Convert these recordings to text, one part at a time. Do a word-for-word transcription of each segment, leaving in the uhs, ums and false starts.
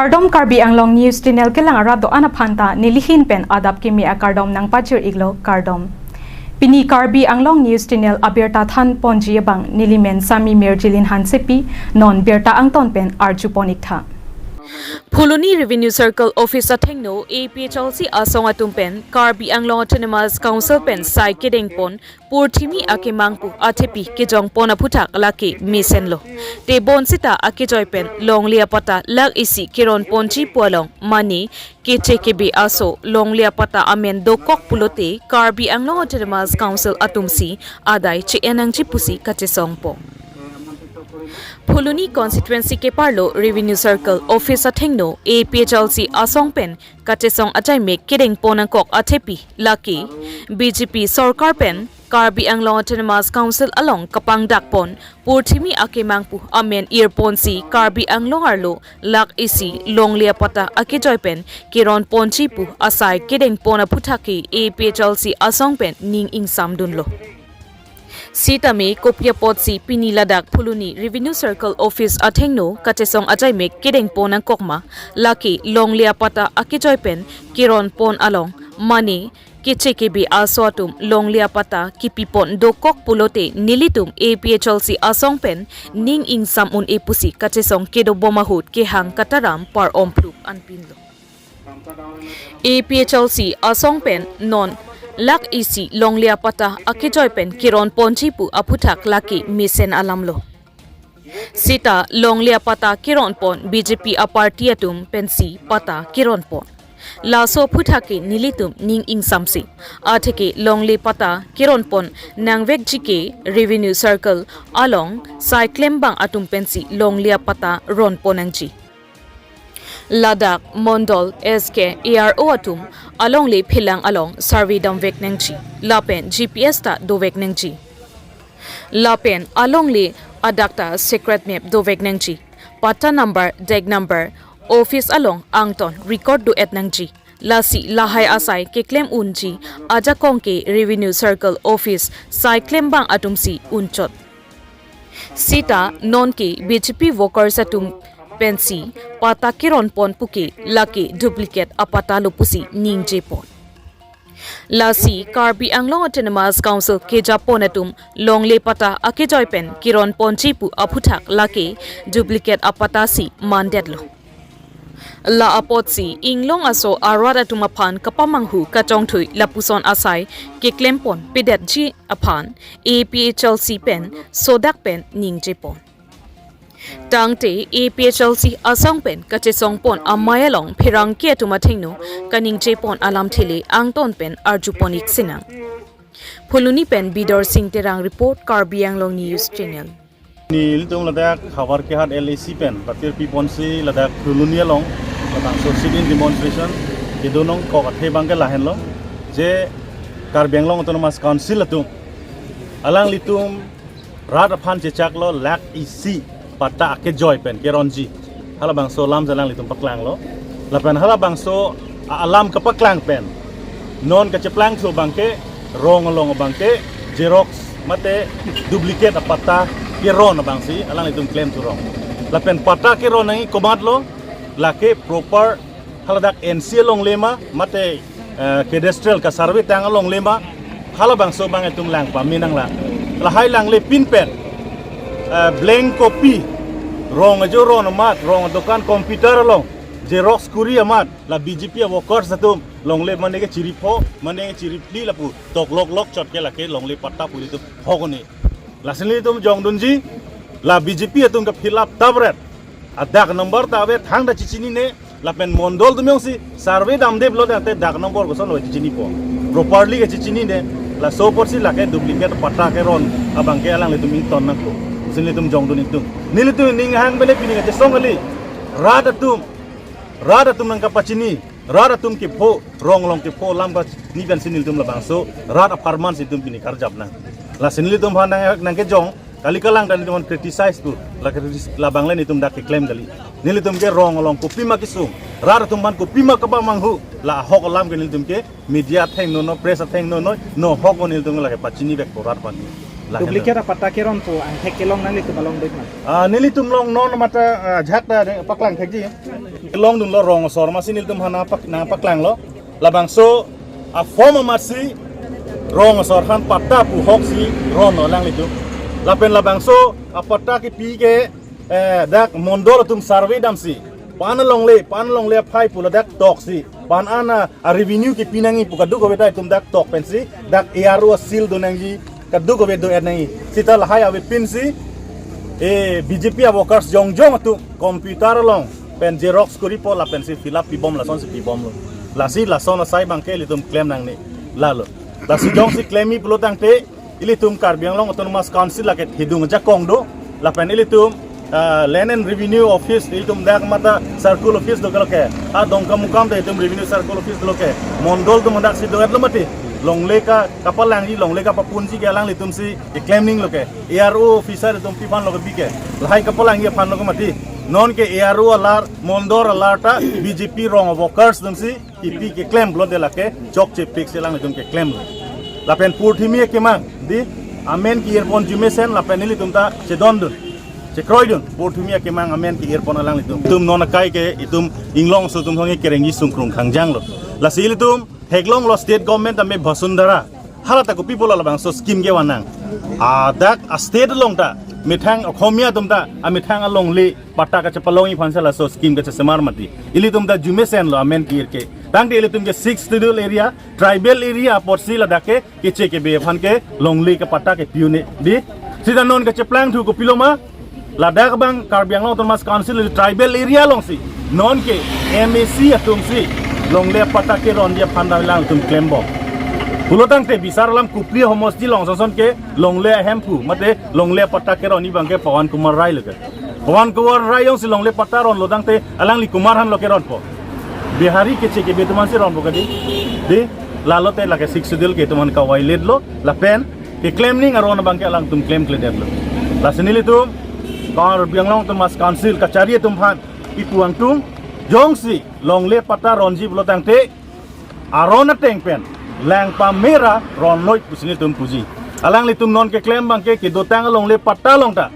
Kardom, Karbi Anglong News Channel kelang arat do-an aphan ta nelihin pen adap kimi akardom nangpajir-iklo, kardom. Pini Karbi Anglong News Channel abirta than ponji abang nelimen Sami Mirjilin Hansepi, non birta angton pen arju pon-iktha. Phuloni Revenue Circle Office athengno A P H L C asong atum pen Karbi Anglong Autonomous Council pen sai kedeng pon purthimi akemang pu athepi kejong pon aphuthak lake mesenlo. Tebon seta akejoi pen longle apatta lakh isi keron ponji pu along mane keche kebe aso longle apatta amen dokok pulote Karbi Anglong Autonomous Council atumsi adai che-en nangji pusi kachesongpo. Phuloni constituency keparlo Revenue Circle Office athengno A P H L C asong pen kachesong achaimek kedeng pon nangkok athepi lake B J P sorkar pen Karbi Anglong Autonomous Council along kapangdak pon purthimi akemang pu amen ir ponsi Karbi Anglong arlo lakh isi longle apatta akejoi pen keron ponji pu asai kedeng pon aphuthak ke A P H L C asong pen ning ingsamdunlo. Sitame kopi apotsi pini ladak Phuloni Revenue Circle Office athengno kachesong achaimek kedeng pon nangkokma, lake longle apatta akejoi pen keron pon along mane keche kebe aso atum longle apatta kipi pon dokok pulote nelitum A P H L C asong pen ning ingsam un-e pusi kachesong kedobom ahut kehang kataram par-om phlup anpinlo. A P H L C asong pen non lakh isi longle apatta akejoi pen keron ponji pu aphuthak lake mesen alamlo. Seta longle apatta keron pon B J P aparty atum pensi patta keron pon. Laso aphuthak ke nelitum ning ingsamsi. Atheke longle patta keron pon nangvekji ke Revenue Circle along sai klembang atum pensi longle apatta ron pon nangji. Ladak Mondol S K A R O atum alongle phelang along survey damvek nangji. Lapen G P S ta dovek nangji. Lapen alongle adak ta secret map dovek nangji. Patta number, dag number, office along angton record do-et nangji. Lasi lahai asai keklem unji ajakong ke Revenue Circle Office sai klembang atumsi unchot. Seta non ke B J P workers atum pensi patta keron pon puke lake duplicate apatta lo pusi ningje pon. Lasi Karbi Anglong Autonomous Council kejapon atum longle patta akejoi pen keron ponji pu aphuthak lake duplicate apatta si mandetlo. La apotsi inglong aso arat atum aphan kapamanghu kachongthui lapuson asai keklem pon pedetji aphan A P H L C pen sodak pen ningje pon. Tangte A P H L C asong pen kachesong pon amei along pherangke atum athengno kaningje pon alamthe le angton pen arju pon-ik sinang. Phuloni pen Bidor Sing Terang report, Karbi Anglong News Channel. Nelitum ladak Howraghat L A C pen patir pi ponsi ladak Phuloni along labangso sit-in demonstration kedo nangkok athe abangke lahenlo, je Karbi Anglong Autonomous Council atum alanglitum rat aphan chechaklo lakh isi patta akejoi pen keronji. Halabangso alam alanglitum paklanglo. Lapen halabangso a-, alam kapaklang pen non kacheplangthu abangke rong along abangke xerox mate duplicate apatta keron abangsi alanglitum klemthu rong. Lapen patta keron nangji komatlo, lake proper haladak N C alongle ma mate, eh, cadastral ka-survey tang alongle ma, halabangso abang itum lang pame nanglang. Lahai langle pin pen, eh, blank copy, rong ajo ron amat, rong adokan computer along xerox kuri amat, la B J P workers atum longle mane ke chiripho, mane ke chiriphli lapu toklok lok chot ke lake longle patta pu itum hok un-e. Lasi nelitum jongdunji, la B J P atum ke fill up ta bret. A dag number ta ave, thangta chechinine, lapen mondol atum jongsi survey damdeplo tangte dag number kosonlo chechinipo. Properly ke chechinine, laso apotsi lake duplicate patta keron abangke alanglitum ington nangkok. Lasi nelitum jongdun-ik tung. Nelitum ning hang bele pini kachesong kali. Rat atum, rat atum nangkapachini. Rat atum kepho, rong along kepho alam kachini pensi nelitum labangso rat apharman si itum pini karjap nang. Lasi nelitum aphan nang, nangkejong kali, kalang ta nelitum aphan criticize pu, la kritis-, labang le nelitum dak keklem kali. Nelitum ke rong along kopima kesung, rat atum aphan kopima kapamanghu, la ahok alam ke nelitum ke media athengno no, press athengno no, no hok nelitum lake pachinivekpo rat aphan. Duplicate apatta keron pu angthek kelong nanglitum along doi ma? Ah, nelitum along non mata, ah, jhak ta de paklang thekji. Kelongdunlo rong asor masi nelitum aphan nangpak-, nangpaklanglo. Labangso a-form amatsi rong asor aphan patta pu ahok si ronlo alanglitum. Lapen labangso apatta kepi ke, eh, dak mondol atum survey damsi, pan alongle, pan alongle aphai pu ladak toksi, pan an a-revenue kepi nangji pu kadokave ta itum dak tok pensi, dak A R O a-seal do nangji kadokave do-et nangji. Seta lahai avepinsi, eh, B J P a-workers jongjong atum computer along pen xerox koripo lapensi fill up pibom, lasonsi pibomlo. Lasi lason asai abangke ilitum klem nangne lalo. Lasi jongsi klemji pulo tangte, ilitum Karbi Anglong Autonomous Council lake thedung ajakong do, lapen ilitum, ah, Land and Revenue Office, ilitum dak mata Circle Office do ke, lake a Dongkamukam ta itum Revenue Circle Office do ke, mondol atum daksi do-etlo mati. Longle ka kapalangji, longle kapapunji ke alanglitumsi keklem nanglo ke, A R O officer atum pi aphanlo kebi ke, lahai kapalangji aphanlo ke mati. Nonke A R O alar, mondol alar ta B J P rong a-workers atumsi kepi keklem pulote lake chokche pik si alanglitum keklemlo. Lapen purthimi akemang, dei, amen ke-irpon arjumesen lapen ilitum ta chedondun, chekroidun, purthimi akemang amen ke-irpon alanglitum. Itum non akai ke itum inglong aso atum thong kerengji sungkrung khangjanglo. Lasi ilitum theklonglo state government ame Vasundhara. Hala ta kopi pulo labangso scheme kevan nang. Ah, dak a-state along ta methang Okhomia atum ta amethang alongle patta kachepalongji aphansi laso scheme kachesemar mati. Ilitum ta arjumesenlo amen ke-ir ke. Tangte ilitum ke Sixth Schedule area, tribal area apotsi ladak ke keche kebe aphan ke longle ke patta kepi un-e, dei. Seta non kacheplang thu kopilo ma, ladak abang Karbi Anglong Autonomous Council tribal area alongsi nonke M A C atumsi longle patta keronji aphan ta alangtum klembom. Pulo tangte bisar alam Kopili homosti along ason ke longle ahemphu mate longle patta keronji abangke Pawan Kumar Rai lo ke. Pawan Kumar Rai jongsi longle patta ronlo tangte alangli komat aphanlo keronpo? Bihari keche kebe atum aphansi ronpo ke, dei. Dei, lalote lake Sixth Schedule ke itum aphan ka-violate lo, lapen keklem nangji aron abangke alangtum klemkledetlo. Lasi nelitum Karbi Anglong Autonomous Council kachari atum aphan kipu angtung, jongsi longle patta ronji pulo tangte aron ateng pen lang pamera ronloi pusi nelitum puji. Alanglitum non keklem abangke kedotang alongle patta along ta,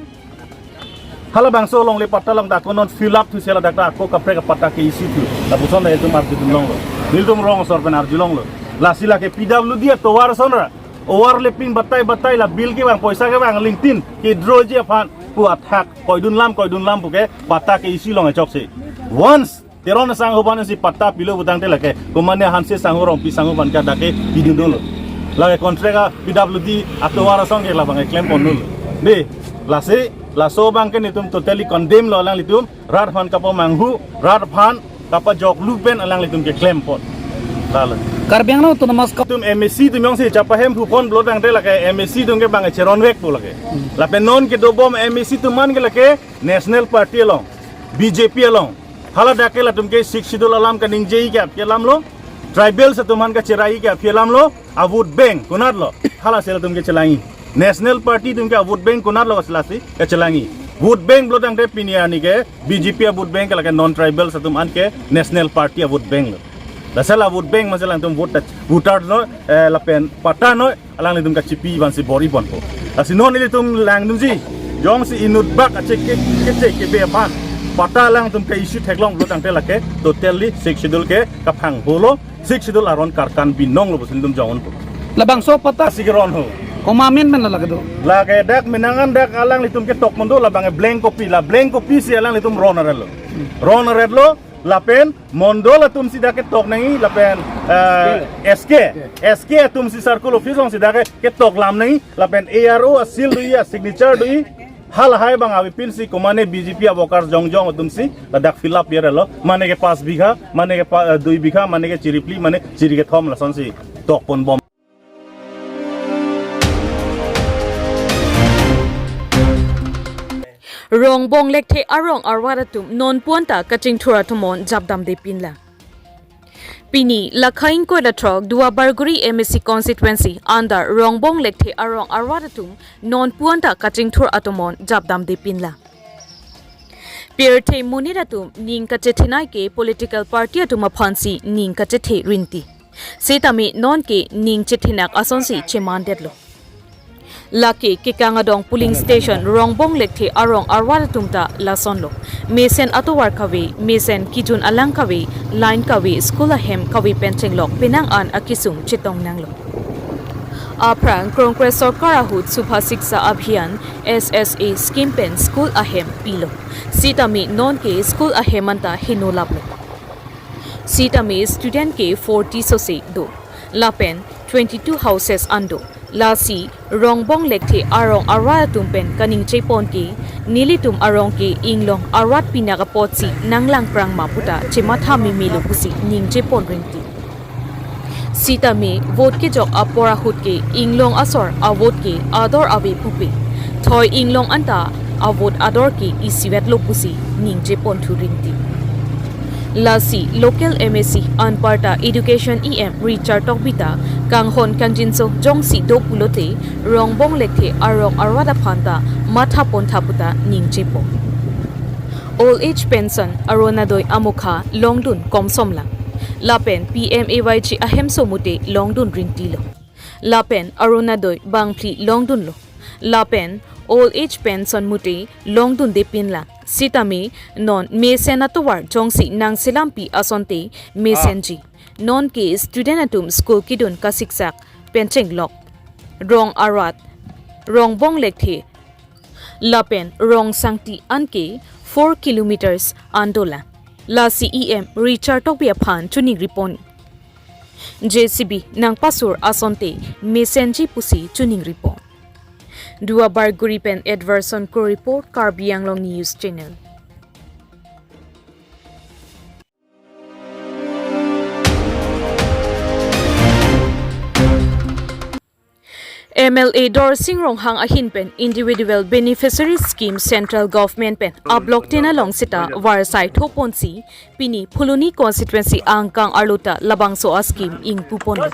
halabangso alongle patta along ta ako non fill up thusi ladak ta ako kaprek apatta ke-issue thu, lapuson ta itum arjudun longlo. Nelitum rong asor pen arjulonglo. Lasi lake P W D atovar ason ra, overlapping batai batai, la bill kevang, poisa kevang, LinkedIn ke-withdraw ji aphan pu athak koidun lam, koidun lam puke patta ke-issue long achoksi. Once Teron asangho aphansi patta pilo pu tangte lake, komane Hanse sangho, Rongpi sangho aphan ke dak ke pidun dolo. Lake contract a P W D atovar ason ke labang keklempon dolo. Dei, lasi, laso abangke nelitum totally condemn lo alanglitum, rat aphan kapamanghu, rat aphan kapajoklu pen alanglitum keklempon. Lalo. Karbi Anglong Autonomous Council atum M A C atum jongsi chapahemphupon pulo tangte lake M A C atum ke bang cheronvekpo lake. Lapen non kedobom M A C atum aphan ke lake National Party along, B J P along. Hala dak ke latum ke Sixth Schedule alam kaningje ke aphi alam lo, tribals atum aphan kacherai ke aphi alam lo, a-vote bank konat lo, halasi latum ke chelangji. National Party atum ke a-vote bank konat lo, lasi kachelangji. Vote bank pulo tangte pini arni ke B J P a-vote bank ke lake non-tribals atum aphan ke National Party a-vote bank lo. Lasi la vote bank masi alangtum vote ta, voter noi, eh, lapen patta noi, alanglitum kachipi aphansi bor-iponpo. Lasi non ilitum langdunji, jongsi inutbak ache ke, keche kebe aphan patta alangtum ke-issue theklong pulo tangte lake totally Sixth Schedule ke kaphang holo, Sixth Schedule aron karkan binong lo pusi nelitum jong-unpo. Labangso patta lasi keron ho. Komat amen amen lake do? Lake dak menangan dak alanglitum ketok mondo labang blank copy, la blank copy si alanglitum ron aretlo. Ron aretlo, lapen mondol atumsi dak ketok nangji, lapen, eh, S K, S K atumsi circle office alongsi dak ke, ketok lam nangji, lapen A R O a-seal doji, a-signature doji, halahai abang avepinsi komane B J P a-workers jongjong atumsi ladak fill up pi-etlo, mane ke pas bigha, mane ke pa, eh, dui bigha, mane ke chiri phli, mane chiri kethom, lasonsi tokponbom. Rongbong lekthe arong arvat atum nonpu anta kachingthur atomon japdamde pinlang. Pini Lakha ingkoi ra throk Duar Bagori M A C constituency under Rongbong lekthe arong arvat atum nonpu anta kachingthur atomon japdamde pinlang. Pirthe monit atum ning kachethenei ke political party atum aphansi ning kachethe rinti. Setame nonke ning chethenak asonsi chemandetlo. Lake Kekangadong polling station Rongbong Lekthe arong arat atum ta lasonlo. Mesen atovar kave, mesen kejun alang kave, line kave, school ahem kave pen chenglok penang an akesung chetong nanglo. Aphrang Congress sorkar ahut Subha Shiksha Abhiyan, S S A scheme pen school ahem pilo. Sitame non ke school ahem anta heno laplo. Sitame student ke forty sose do. Lapen twenty-two houses an do. Lasi Rongbong Lekthe arong arat atum pen kaningje pon ke, nelitum arong ke inglong arat pinak apotsi nanglang prang ma puta chematha memelo pusi ningje pon ringti. Sitame vote kejok apor ahut ke inglong asor avote ke ador ave pupe. Thoi inglong anta avote ador ke isivet lo pusi ningje pon thu ringti. Lasi local M A C anparta Education E M Richard Tokbi ta kanghon kangjinso jongsi do pulote Rongbong Lekthe arong arat aphan ta matha pon tha puta ningje pon. Old age pension Orunodoi amokha longdun komsom lang. Lapen P M A Y G ahemso mute longdun ringtilo. Lapen Orunodoi bangphli longdunlo. Lapen old age pension mute longdundepin lang. Sitame non mesen atovar jongsi nangselampi asonte mesenji. Non ke student atum school kedun kasiksak pen chenglok. Rong arat, Rongbong Lekthe lapen Rongsangti anke four kilometers an dolang. Lasi E M Richard Tokbi aphan choningri pon. J C B nangpasur asonte mesenji pusi choningri pon. Duar Bagori pen Edwardson Kro report, Karbi Anglong News Channel. M L A Dorsing Ronghang ahin pen Individual Beneficiary Scheme Central Government pen a-block tin along seta varsai thoponsi pini Phuloni constituency angkang arlo ta labangso a-scheme ingpuponlo.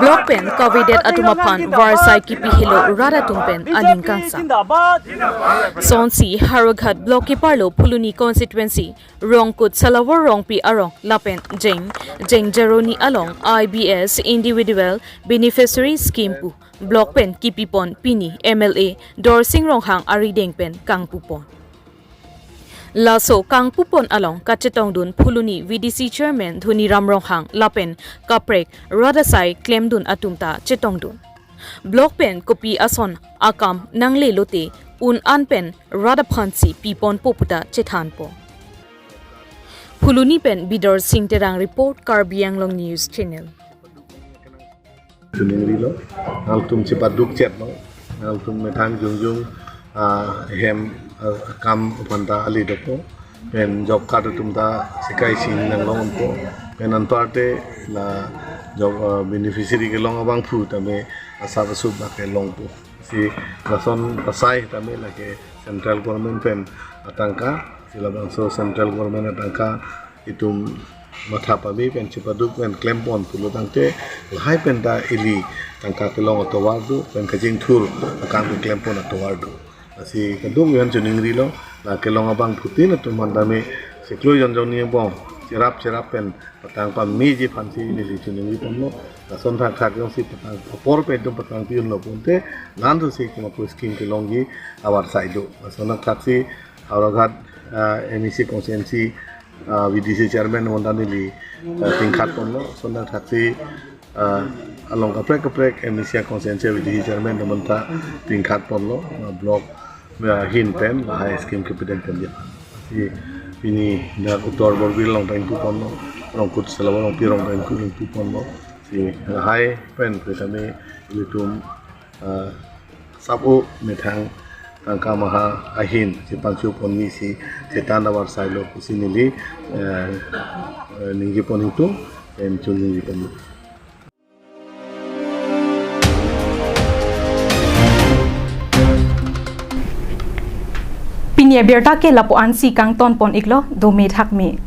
Block pen kavedet atum aphan varsai kipi helo rat atum pen aning kangsam. Sonsi Howraghat block keparlo Phuloni constituency Rongkut Salawor Rongpi arong lapen Jeng, Jeng Jaroni along I B S Individual Beneficiary Scheme pu block pen kipipon pini M L A Dorsing Ronghang arideng pen kangpupon. Laso kangpupon along kachetongdun Phuloni V D C Chairman Dhoniram Ronghang lapen kaprek rat asai klemdun atum ta chetongdun. Block pen kopi ason akam nanglelote un-an pen rat aphansi piponpo puta chethanpo. Phuloni pen Bidor Sing Terang report, Karbi Anglong News Channel. Choningrilo, nangtum chepaduk chetlo, nangtum methang jongjong, ah, hem, ah, kam aphan ta ale dopo, pen job card atum ta sekai sing nanglongpo, pen anparte la job, ah, beneficiary kelong abangphu tame asap asup ba kelongpo. Si lason pasai tame lake central government pen atangka, si labangso central government atangka itum matha pame pen chepaduk pen klempon pulo tangte lahai pen ta ili tangka kelong atovar do pen kachingthur akam keklempon atovar do. Lasi kadokave aphan choningrilo, la kelong abangphutin atum aphan tame chiklo jongjong ni abong cherap cherap pen patang pameji aphansi neli choningri ponlo. Lason thakthak jongsi patang apor pen itum patang piunlo ponte, la-an thusi kemako scheme kelongji avarsai do. Lason thakthaksi Howraghat, ah, M A C constituency, ah, V D C chairman amonta neli, ah, tingkhat ponlo. Lason thakthaksi, ah, along kaprek kaprek M A C constituency V D C chairman amonta tingkhat ponlo, ah, block, ah, ahin pen lahai scheme kepideng pen dia. Si pini dak Uttar Borbil along ta ingpu ponlo, Rongkut Salawor Rongpi along ta ingpu, ingpu ponlo. Si lahai pen kretame ilitum, ah, sabo methang tangka maha ahin si pangcho ponji si chetan avarsailo pusi neli, eh, eh, ningje pon ingtung, pen choningri pon. Pini abirta ke lapu-ansi kangton pon iklo, dome thakme.